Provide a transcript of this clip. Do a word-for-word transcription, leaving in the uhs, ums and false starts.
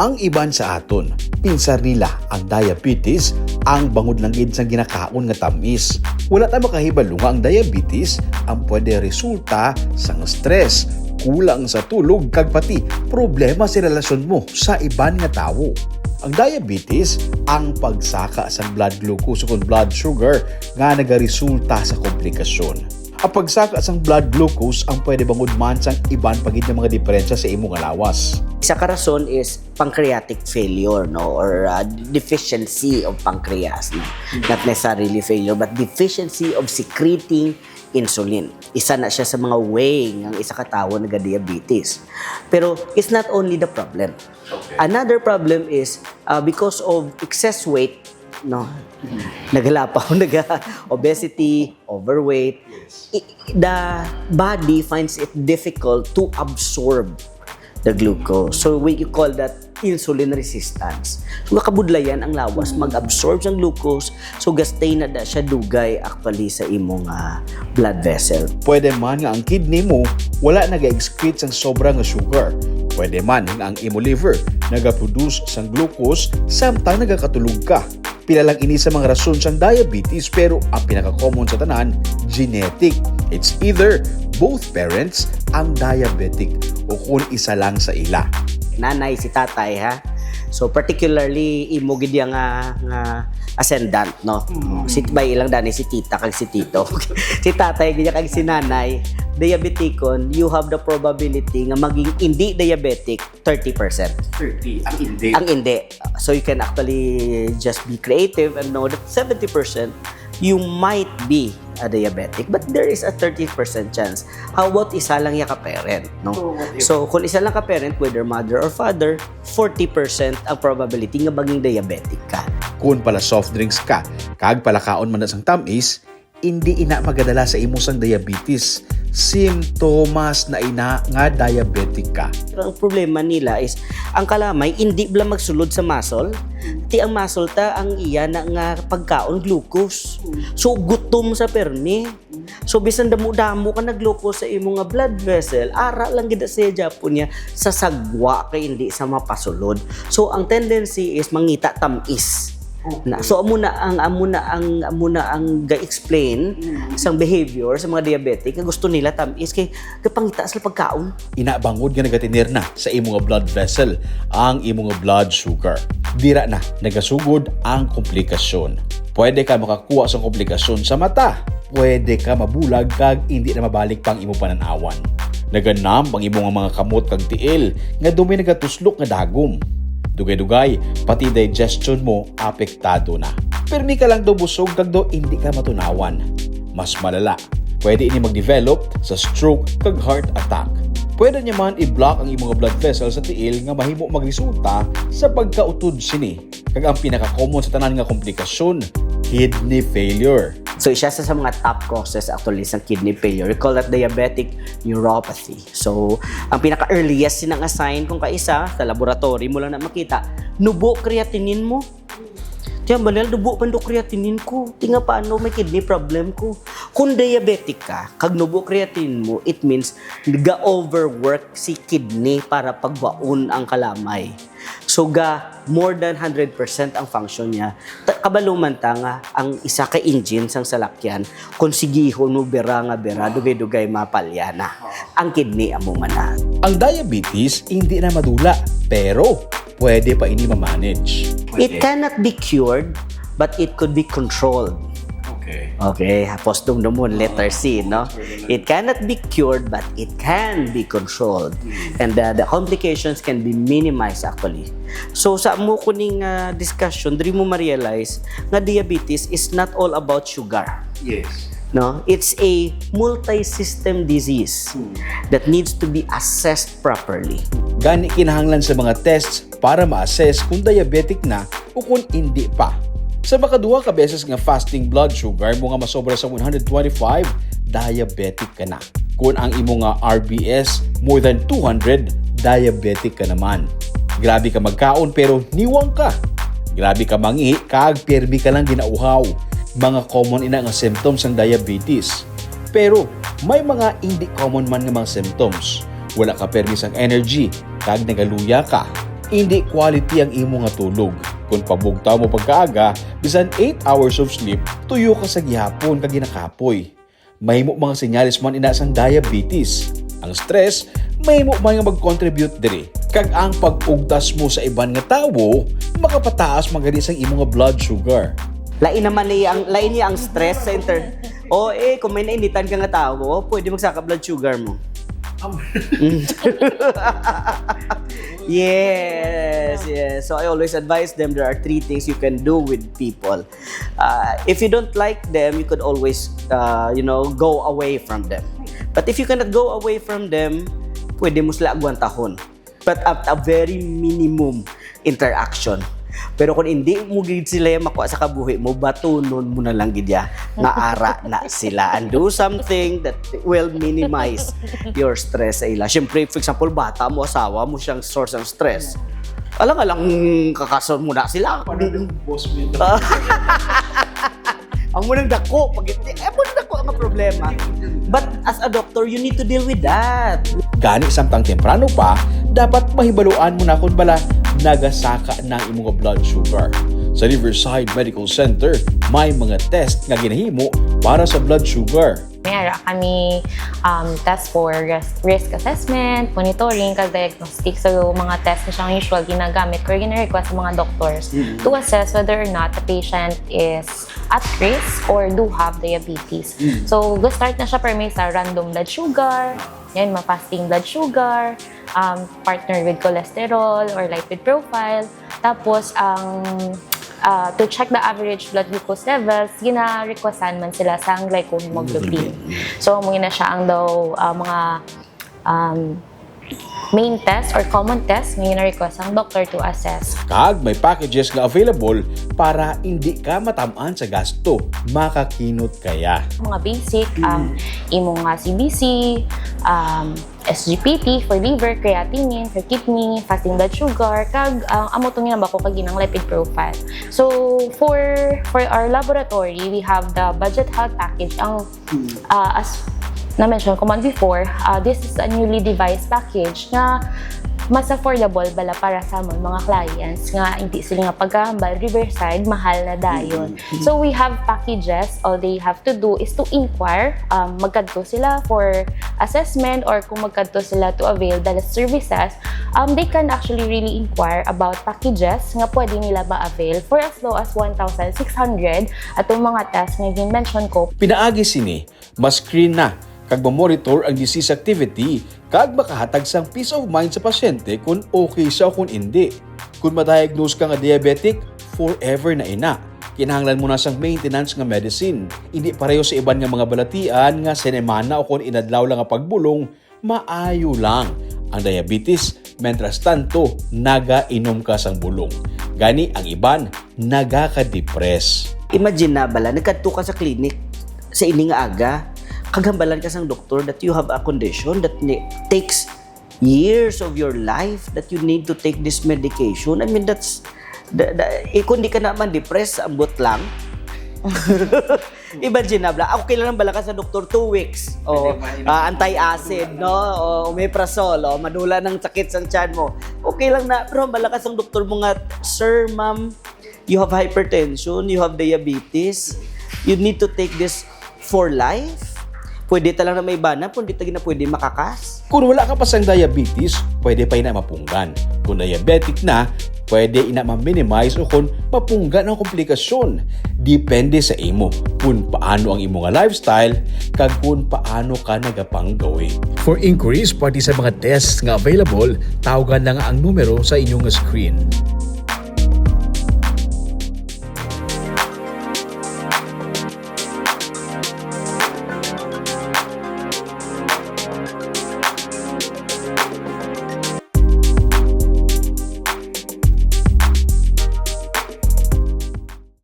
Ang iban sa aton, pinsar nila ang diabetes ang bangod lang gid sang ginakaon nga tamis. Wala ta makahibalo nga ang diabetes ang pwede resulta sang stress, kulang sa tulog, kag pati problema sa relasyon mo sa iban nga tawo. Ang diabetes ang pagsaka sang blood glucose ukon blood sugar nga nagaresulta sa komplikasyon. Ang pagsaka sang blood glucose ang pwede bangod man sang iban pa gid nga mga diferensya sa imo nga lawas. Isa ka rason is pancreatic failure, no, or uh, deficiency of pancreas, no? Not necessarily failure, but deficiency of secreting insulin. Isa na siya sa mga way nga isa ka tawo nagadiabetes. Pero it's not only the problem. Another problem is uh, because of excess weight, no? Naghalapaw, naga obesity, overweight. I- the body finds it difficult to absorb the glucose. So we you call that insulin resistance. So makabudlayan ang lawas mag-absorb sang glucose, so gastay na da siya dugay actually sa imong ah, blood vessel. Pwede man nga ang kidney mo wala naga-excrete sang sobra nga sugar. Pwede man nga ang imo liver nagaproduce sang glucose samtang nagakatulog ka. Pila lang ini sa mga rason sang diabetes, pero ang pinaka-common sa tanan, genetic. It's either both parents ang diabetic o kun isa lang sa ila. Nanay si tatay, ha? So particularly imo gid yang nga, nga ascendant, no? Si bay ilang dani si tita kag si tito. Si tatay gid kag si nanay diabeticon, you have the probability nga maging hindi diabetic thirty percent. Thirty, ang hindi. Ang hindi. So you can actually just be creative and know that seventy percent you might be a diabetic, but there is a thirty percent chance. How about isa lang ya ka parent, no? So, what if So kung isa lang ka parent, whether mother or father, forty percent ang probability nga maging diabetic ka. Kun pala soft drinks ka, kag palakaon man na sang tamis, hindi ina magadala sa imo sang diabetes. Simptomas na ina nga diabetic ka. Pero ang problema nila is, ang kalamay, hindi bala magsulod sa muscle. Ti ang muscle ta, ang iya na nga pagkaon glucose. So, gutom sa permi. So, bisan damo-damo ka na glucose sa imo nga blood vessel, ara lang gid siya gyapon niya sa sagwa kay hindi sa mapasulod. So, ang tendency is mangita tamis. Na, so amo na ang amo na ang amo na ang ga-explain sang behavior sa mga diabetic nga gusto nila tamis kay gapangita sila pagkaon. Ina bangod nga nagatener na sa imo nga blood vessel ang imo nga blood sugar. Dira na nagasugod ang komplikasyon. Pwede ka makakuha sa komplikasyon sa mata, pwede ka mabulag kag hindi na mabalik pang imo panan-awan. Naganam ang imo nga mga kamot kag tiil nga dumi nagatuslok nga dagom. Dugay-dugay, pati digestion mo apektado na. Pirmi ka lang daw busog kag daw hindi ka matunawan. Mas malala, pwede ini mag-develop sa stroke kag heart attack. Pwede niya man i-block ang imong blood vessel sa tiil nga mahimo magresulta sa pagkautod sini. Kag ang pinaka-common sa tanan nga komplikasyon, kidney failure. So, isa sa, sa mga top causes actually sa kidney failure. We call that diabetic neuropathy. So, ang pinaka-earliest sina nga sign kung kaisa, sa laboratory mo lang na makita, nubo creatinine mo. Tiyan, banal, nubo pa do creatinine ko. Tinga paano may kidney problem ko. Kung diabetic ka, kag nubo creatinine mo, it means ga-overwork si kidney para pagwaon ang kalamay. So ga more than hundred percent ang function niya. Ta- Kabalo man ta nga ang isa ka engine sang salakyan, kung sigihon mo bira nga bira, dugay-dugay mapalya na. Ang kidney amo man na. Ang diabetes hindi na madula, pero pwede pa ini ma-manage. It cannot be cured, but it could be controlled. Okay. Okay, hapos dumdumon, letter C, no? It cannot be cured, but it can be controlled. And uh, the complications can be minimized actually. So sa amo kuning uh, discussion, diri mo ma-realize nga diabetes is not all about sugar. Yes. No, it's a multi-system disease that needs to be assessed properly. Gani kinahanglan sa mga tests para ma-assess kung diabetic na o kung hindi pa. Sa makaduha ka beses nga fasting blood sugar mo nga masobra sa one hundred twenty-five, diabetic ka na. Kung ang imo nga R B S more than two hundred, diabetic ka naman. Grabe ka magkaon pero niwang ka. Grabe ka mangihi kag pirmi ka lang ginauhaw. Mga common ina nga symptoms sang diabetes. Pero may mga hindi common man nga mga symptoms. Wala ka pirmi sang energy kag nagaluya ka. Hindi quality ang imo nga tulog. Kung pabugtaw mo pagkaaga, bisan eight hours of sleep, tuyo ka sa gihapon kag ginakapoy. Mahimo mga senyales man ina sang diabetes. Ang stress, mahimo man nga mag-contribute diri. Kag ang pag-ugtas mo sa iban nga tawo, makapataas man gani sang imo nga blood sugar. Lain naman ni ang lain niya ang stress sa inter. O eh, kung may nainitan ka nga tawo, pwede magsaka blood sugar mo. Yes, yes. So I always advise them there are three things you can do with people. Uh, if you don't like them, you could always, uh, you know, go away from them. But if you cannot go away from them, pwede mo sila agwantahon. But at a very minimum interaction. Pero kung hindi mo gid sila makuha sa kabuhi mo, batunon mo na lang gid ya nga ara na sila and do something that will minimize your stress sa ila. Siyempre, for example, bata mo, asawa mo siyang source ng stress. Alang-alang kakason mo na sila. Boss mo ito. Ang munang dako, pag eh, munang dako ang problema. But as a doctor, you need to deal with that. Gani samtang temprano pa, dapat mahibaluan mo na kung bala nagasaka na ang imong blood sugar. Sa Riverside Medical Center, may mga test nga ginahimo para sa blood sugar. May ara kami um, test for risk, risk assessment, monitoring, kag diagnostic. So, mga test na siyang usual ginagamit or gina-request sa mga doctors to assess whether or not the patient is at risk or do have diabetes. So, go-start na siya permi sa random blood sugar, yan, ma-fasting blood sugar, um, partner with cholesterol or lipid profile. Tapos, ang uh, to check the average blood glucose levels, gina-requestan man sila sang glycohemoglobin. So, mo na siya ang daw uh, mga um, main test or common test nga gina-request ang doctor to assess. Kag may packages nga available para hindi ka matamaan sa gasto. Makakinot kaya. Mga basic, ang imong nga C B C, um, S G P T for liver, creatinine for kidney, fasting blood sugar, kag ang amo tong ginabako kag ginang lipid profile. So for for our laboratory, we have the budget health package. Ang uh, as na-mention ko man before, uh, this is a newly devised package nga mas affordable bala para sa amon mga clients nga hindi sila nga pagkahambal Riverside mahal na dayon. So we have packages, all they have to do is to inquire, um, magkadto sila for assessment or kung magkadto sila to avail the services, um, they can actually really inquire about packages nga pwede nila ma-avail for as low as one thousand six hundred atong mga test nga gin-mention ko. Pinaagi sini, ma-screen na kag ma-monitor ang disease activity kag makahatag sang peace of mind sa pasyente kung okay siya o kung hindi. Kung ma-diagnose ka nga diabetic, forever na ina. Kinahanglan mo na sang maintenance nga medicine. Hindi pareho sa iban nga mga balatian nga sinemana o kung inadlaw lang nga pagbulong, maayo lang. Ang diabetes, mentras tanto, nagainom ka sang bulong. Gani ang iban, nagaka-depress. Imagine na bala, nagkadto ka sa clinic sa ining aga, kaghambalan ka sang doktor that you have a condition that ni- takes years of your life that you need to take this medication. I mean, that's, da, da, eh, kung di ka naman depressed, ambot lang. Imagine na bala, okay lang bala ka sa doktor two weeks. O, ah, anti-acid, no? O omeprazole, o madula ng sakit sa tiyan mo. Okay lang na, pero bala ka sa doktor mo nga, sir, ma'am, you have hypertension, you have diabetes, you need to take this for life. Pwede ta lang na may bana, kung di ta gina pwede makakas. Kung wala ka pa sang diabetes, pwede pa ina mapunggan. Kung diabetic na, pwede ina ma-minimize o kung mapunggan ang komplikasyon. Depende sa imo kung paano ang imo nga lifestyle kag kung paano ka nagapanggawi. For inquiries pati sa mga tests nga available, tawagan na nga ang numero sa inyong screen.